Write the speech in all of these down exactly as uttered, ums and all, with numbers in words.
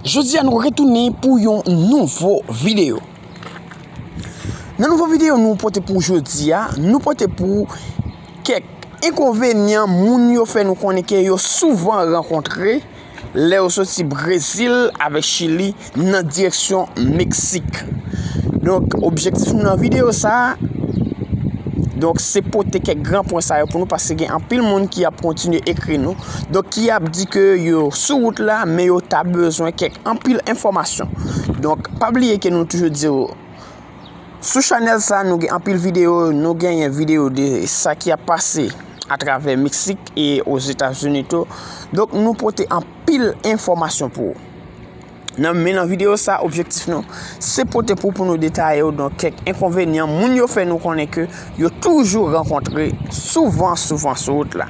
Jodi a nou retounen pou yon nouvo videyo. Nan nouvo videyo nou pote pou jodi a, nou pote pou kèk enkonvenyan moun yo fè nou konnen ke yo souvan rankontre lè yo soti Brezil avèk Chili nan direksyon Meksik. Donk, objektif nou nan videyo sa a, donk, se pote kèk gran pwen sa yo pou nou, paske gen anpil moun ki ap kontinye ekri nou, donk, ki ap di ke yo sou wout la, men yo ta bezwen kèk anpil enfòmasyon. Donk, pa bliye ke nou toujou di w, sou chanèl sa, nou gen anpil videyo, nou genyen videyo de sa ki ap pase atravè Meksik e Ozetazini tou. Donk, nou pote anpil enfòmasyon pou ou. Nan, men nan videyo sa, objektif nou, se pote pou, pou nou detaye w, donk, kèk enkonvenyan moun yo fè nou konnen ke yo toujou rankontre souvan, souvan sou wout la.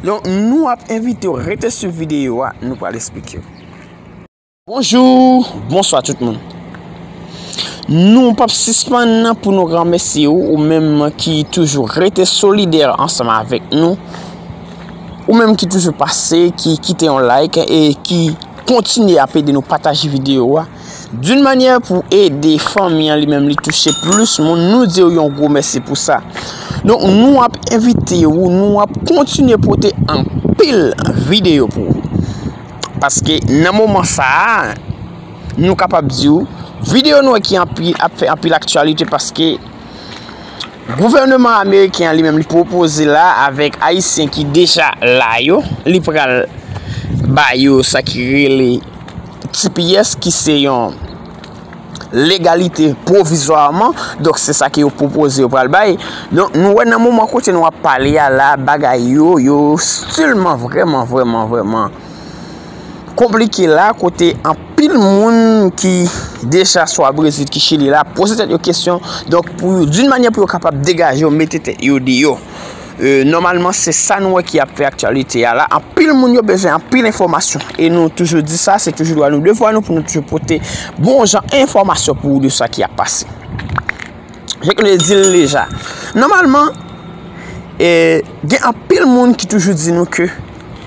Donk, nou ap envite w rete swiv videyo a, nou pral esplike w. Bonjou, bonswa tout moun. Nou p ap sispann pou nou remèsye w, ou menm ki toujou rete solidè ansanm avèk nou, ou menm ki toujou pase, ki kite yon like e ki kontinye ap ede nou pataje videyo a. D'une manière pou ede fanmi an li menm li touche plis moun, nou di w yon gwo mèsi pou sa. Donk, nou ap envite w, nou ap kontinye pote anpil videyo pou ou. Paske nan moman sa a, nou kapab di w, videyo nou wè ki anpil, ap fè anpil aktyalite paske gouvèneman ameriken an li menm li pwopoze la avèk Ayisyen ki deja la yo, li pral ba yo sa ki rele T P S, ki se yon legalite pwovizwaman. Donk, se sa ke yo pwopoze yo pral bay. Donk, nou wè nan moman kote nou ap pale a la, bagay yo, yo stilman vrèman, vrèman, vrèman konplike la, kote anpil moun ki deja swa Brezil, ki Chili la, poze tèt yo kesyon. Donk, pou, d'une manière pou yo kapab degaje yo, mete tèt yo deyò. E, nòmalman, se sa nou wè ki ap fè aktyalite a la. Anpil moun yo bezwen anpil enfòmasyon. E nou toujou di sa, se toujou dwa nou, devwa nou pou nou toujou pote bon jan enfòmasyon pou ou de sa ki ap pase. Jan ke nou te di l deja. Nòmalman, e, gen anpil moun ki toujou di nou ke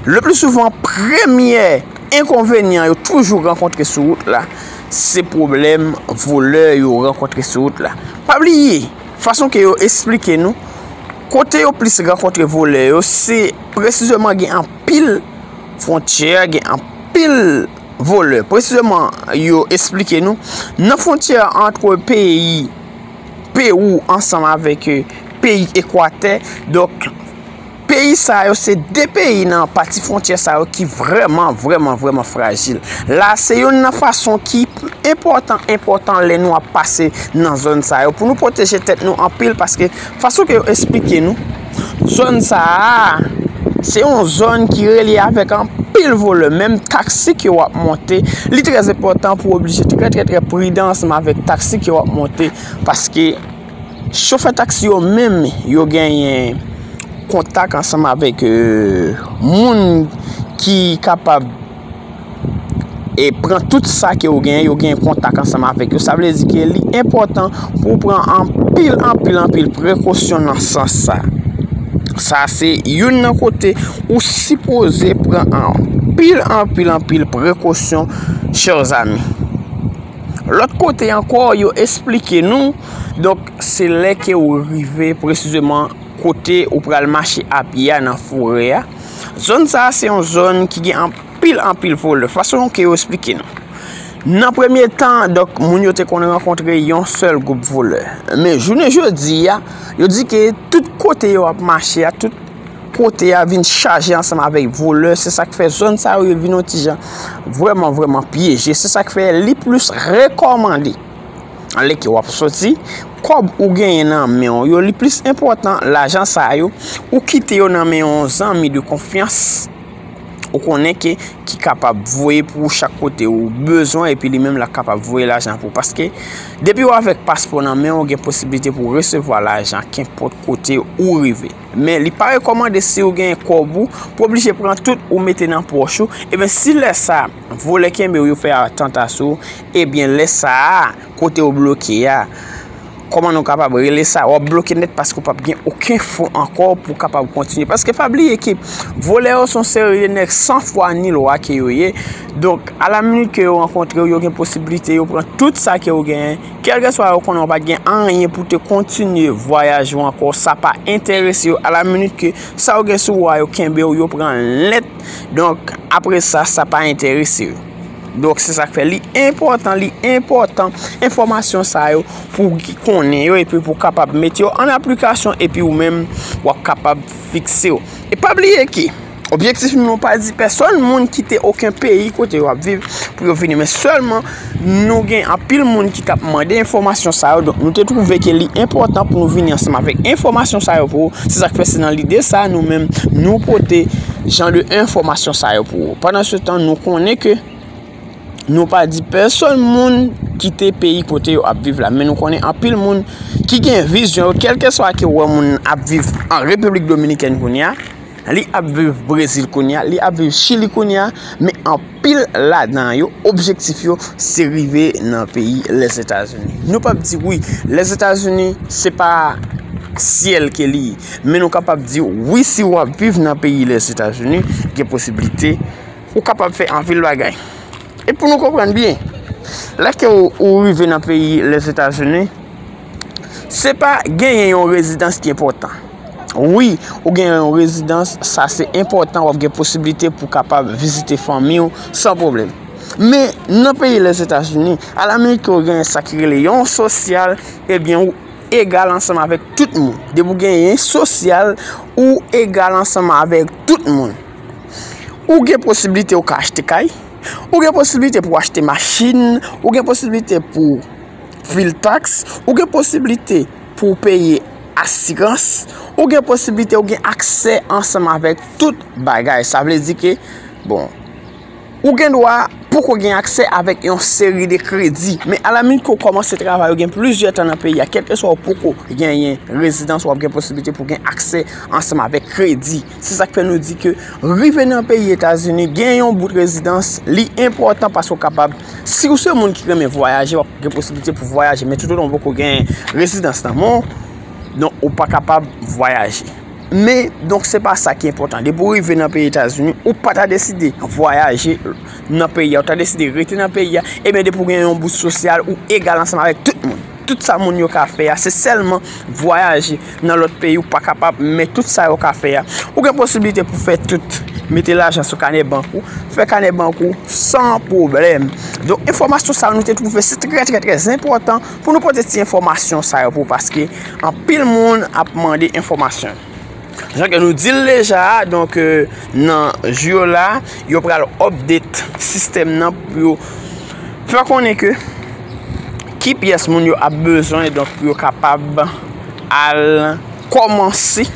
le pli souvan, premye enkonvenyan yo toujou rankontre sou wout la, se pwoblèm volè yo rankontre sou wout la. Pa bliye, fason ke yo esplike nou, kote yo plis rankontre volè yo, se presizeman gen anpil fwontyè, gen anpil volè. Presizeman, yo esplike nou, nan fwontyè ant peyi Pewou ansanm avèk, e, peyi Ekwatè. Donk, peyi sa yo, se de peyi nan pati fwontyè sa yo ki vrèman, vrèman, vrèman frajil. La, se youn nan fason ki enpòtan, enpòtan lè nou ap pase nan zòn sa yo, pou nou pwoteje tèt nou anpil, paske fason ke yo esplike nou, zòn sa a, se yon zòn ki relye avèk anpil volè, menm taksi ke w ap monte, li trè enpòtan pou w oblije trè, trè, trè pridan ansanm avèk taksi ke w ap monte, paske chofè taksi yo menm, yo genyen kontak ansanm avèk, e, moun ki kapab, e, pran tout sa ke w genyen, yo genyen kontak ansanm avèk yo. Sa vle di ke li enpòtan pou w pran anpil, anpil, anpil prekosyon nan sans sa. Sa se youn nan kote ou sipoze pran anpil, anpil, anpil prekosyon, chè zanmi. Lòt kote ankò, yo esplike nou, donk, se lè ke ou rive presizeman kote ou pral mache a pye a nan forè a. Zòn sa a, se yon zòn ki gen anpil, anpil volè. Fason ke yo esplike nou. Nan premye tan, donk, moun yo te konn rankontre yon sèl gwoup volè. Men jounen jodi a, yo di ke tout kote yo ap mache a, tout kote a vin chaje ansanm avèk volè. Se sa k fè zòn sa yo vin yon ti jan vrèman, vrèman pyeje. Se sa k fè li plis rekòmande, lè ke w ap soti, kòb ou genyen nan men w yo, li plis enpòtan lajan sa yo, ou kite yo nan men yon zanmi de konfyans ou konnen ke, ki kapab voye pou ou chak kote ou bezwen, epi li menm l ap kapab voye lajan pou ou. Paske, depi w avèk paspò nan men w, gen posiblite pou w resevwa lajan kenpòt kote ou rive. Men li pa rekòmande, si w genyen kòb ou, pou w oblije pran tout ou mete nan pòch ou. Ebyen, si lè sa a, volè kenbe w, yo fè atant asou ou, ebyen, lè sa a, kote w bloke a, kòman nou kapab rele sa, w ap bloke nèt paske w p ap gen okenn fon ankò pou w kapab kontinye. Paske pa bliye ke vòlè yo se yon seri de nèg san fwa ni lwa ke yo ye. Donk, alaminit ke yo rankontre w, yo gen posiblite yo pran tout sa ke w genyen. Kèlkeswa yo konnen w pa t gen anyen pou te kontinye vwayaj ou ankò, sa pa enterese yo. Alaminit ke sa yo gen sou ou a, yo kenbe w, yo pran l nèt. Donk, apre sa, sa pa enterese yo. Donk, se sa k fè li enpòtan, li enpòtan enfòmasyon sa yo pou w konnen yo epi pou w kapab mete yo an aplikasyon epi ou menm w ap kapab fikse yo. E pa bliye ke objektif nou pa di pèsòn moun kite okenn peyi kote yo ap viv pou yo vini, men sèlman nou gen anpil moun ki t ap mande enfòmasyon sa yo, donk nou te twouve ke li enpòtan pou nou vini ansanm avèk enfòmasyon sa yo pou ou. Se sa k fè se nan lide sa a nou menm nou pote jan de enfòmasyon sa yo pou ou. Pandan se tan, nou konnen ke nou pa di pèsòn moun kite peyi kote yo ap viv la, men nou konnen anpil moun ki gen vizyon yo, kèlkeswa ke w wè moun ap viv an Repiblik Dominikèn kounye a, li ap viv Brezil kounye a, li ap viv Chili kounye a, men anpil ladan yo, objektif yo, se rive nan peyi Lèzetazini. Nou p ap di wi, Lèzetazini, se pa syèl ke li ye, men nou kapab di wi, si w ap viv nan peyi Lèzetazini, gen posiblite ou kapab fè anpil bagay. E pou nou konprann byen, lè ke ou, ou rive nan peyi Lèzetazini, se pa genyen yon rezidans ki enpòtan. Wi, ou genyen yon rezidans, sa se enpòtan, w ap gen posiblite pou w kapab vizite fanmi w san pwoblèm. Men, nan peyi Lèzetazini, alaminit ke w genyen sa ki rele yon sosyal, ebyen, ou egal ansanm avèk tout moun. Depi w genyen sosyal, ou egal ansanm avèk tout moun. Ou gen posiblite ou ka achte kay, ou gen posiblite pou w achte machin, ou gen posiblite pou fil taks, ou gen posiblite pou w peye asirans, ou gen posiblite ou gen aksè ansanm avèk tout bagay. Sa vle di ke, bon, ou gen dwa poko gen aksè avèk yon seri de kredi, men alaminit ke w kòmanse travay, ou gen plizyè tan nan peyi a, kèlkeswa ou poko genyen rezidans, w ap gen posiblite pou w gen aksè ansanm avèk kredi. Se sa k fè nou di ke rive nan peyi Etazini, gen yon bout rezidans, li enpòtan paske w kapab, si w se moun ki renmen vwayaje, w ap gen posiblite pou vwayaje, men toutotan w poko gen rezidans nan men w, donk ou pa kapab vwayaje. Men, donk, se pa sa ki enpòtan. Depi w rive nan peyi Etazini, ou pa ta deside vwayaje nan peyi a, ou ta deside rete nan peyi a, ebyen, depi w gen yon bout sosyal, ou egal ansanm avèk tout moun. Tout sa moun yo ka fè a, se sèlman vwayaje nan lòt peyi, ou pa kapab, men tout sa yo ka fè a. Ou gen posiblite pou fè tout, mete lajan sou kanè bank ou, fè kanè bank ou san pwoblèm. Donk, enfòmasyon sa yo nou te twouve se trè, trè, trè enpòtan pou nou pote ti enfòmasyon sa yo pou ou, paske anpil moun ap mande enfòmasyon. Jan ke nou di l deja a, donk, euh, nan jou yo la, yo pral update sistèm nan pou yo fè konnen ke ki pyès moun yo ap bezwen, donk, pou yo kapab al kòmanse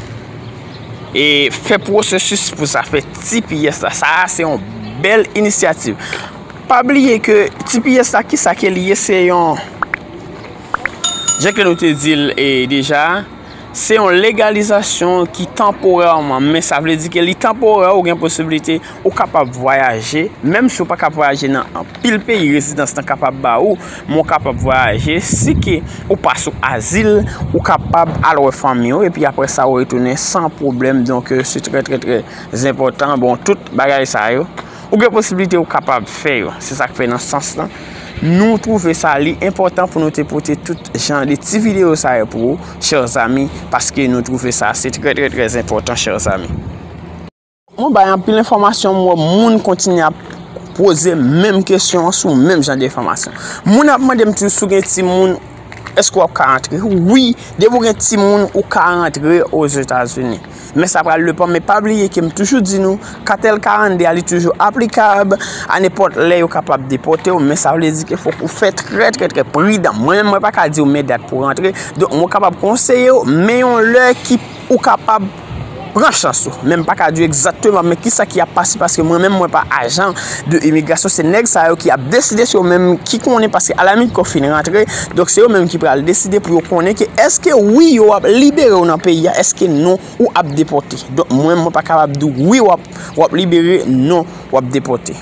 e fè pwosesis pou sa fè T P S la. Sa a se yon bèl inisyativ. Pa bliye ke T P S la, kisa ke li ye, se yon, jan ke nou te di l, e, deja, se yon legalizasyon ki tanporèman, men sa vle di ke li tanporè, ou gen posiblite, ou kapab vwayaje, menm si w pa ka vwayaje nan anpil peyi rezidans lan kapab ba ou, men w kapab vwayaje, si ke ou pa sou azil, ou kapab al wè fanmi w, epi apre sa, ou retounen san pwoblèm. Donk, euh, se trè, trè, trè enpòtan. Bon, tout bagay sa yo, ou gen posiblite ou kapab fè yo. Se sa k fè nan sans lan, nou twouve sa li enpòtan pou nou te pote tout jan de ti videyo sa yo pou ou, chè zami, paske nou twouve sa se trè, trè, trè enpòtan, chè zami. Mwen bay anpil enfòmasyon, mwen wè moun kontinye ap poze menm kesyon an sou menm jan de enfòmasyon. Moun ap mande m tou si w gen timoun, èske w ap ka rantre? Wi, depi w gen timoun, ou ka rantre Ozetazini. Men sa pral depann, men pa bliye ke m toujou di nou, katèl karannde a, li toujou aplikab, a nenpòt lè yo kapab depòte w, men sa vle di ke fòk ou fè trè, trè, trè pridan. Mwen menm, mwen pa ka di w men dat pou w rantre, donk mwen kapab konseye w, men yon lè ki ou kapab pran chans ou. Men m pa ka di w egzakteman, men kisa ki ap pase, paske mwen menm, mwen pa ajan de imigrasyon, se nèg sa yo ki ap deside, se yo menm ki konnen, paske alaminit ke w fin rantre, donk se yo menm ki pral deside pou yo konnen ke èske wi yo ap libere w nan peyi a, èske non ou ap depòte. Donk mwen, mwen pa kapab di w wi w ap, w ap libere, non w ap depòte.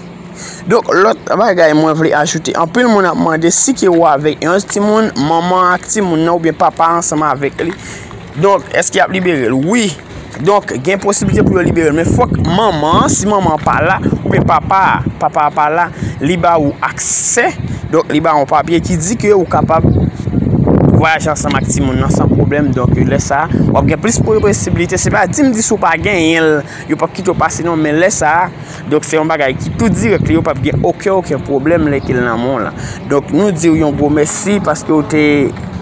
Donk, lòt bagay mwen vle ajoute, anpil moun ap mande si ke ou avèk yon timoun, manman ak timoun nan oubyen papa ansanm avèk li. Donk, èske y ap libere l? Wi. Donk, gen posiblite pou yo libere l. Men fòk manman an, si manman an pa la, oubyen papa a, papa a pa la, li ba ou aksè. Donk, li ba ou papye ki di ke ou kapab vwayaje ansanm ak timoun nan san pwoblèm. Donk, lè sa a, w ap gen plis posiblite. Se pa di m di si w pa genyen l, yo p ap kite w pase non, men lè sa a, donk, se yon bagay ki tou dirèk, yo p ap gen okenn, okenn pwoblèm lè ke l nan men w lan. Donk, nou di w yon gwo mèsi paske w te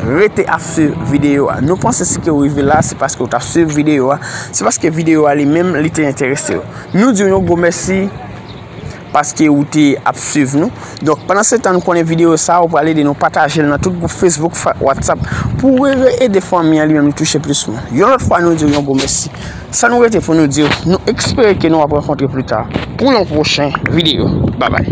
rete ap swiv videyo a. Nou panse si ke w rive la, se paske w t ap swiv videyo a. Se paske videyo a li menm, li te enterese w. Nou di w yon gwo mèsi paske ou te ap swiv nou. Donk, pandan se tan nou konnen videyo sa a, ou pral ede nou pataje l nan tout gwoup Facebook, fa- WhatsApp, pou re- re- ede fanmi an li menm li touche plis moun. Yon lòt fwa, nou di w yon gwo mèsi. Sa nou rete pou nou di w, nou espere ke nou ap rankontre pli ta pou yon pwochen videyo. Babay.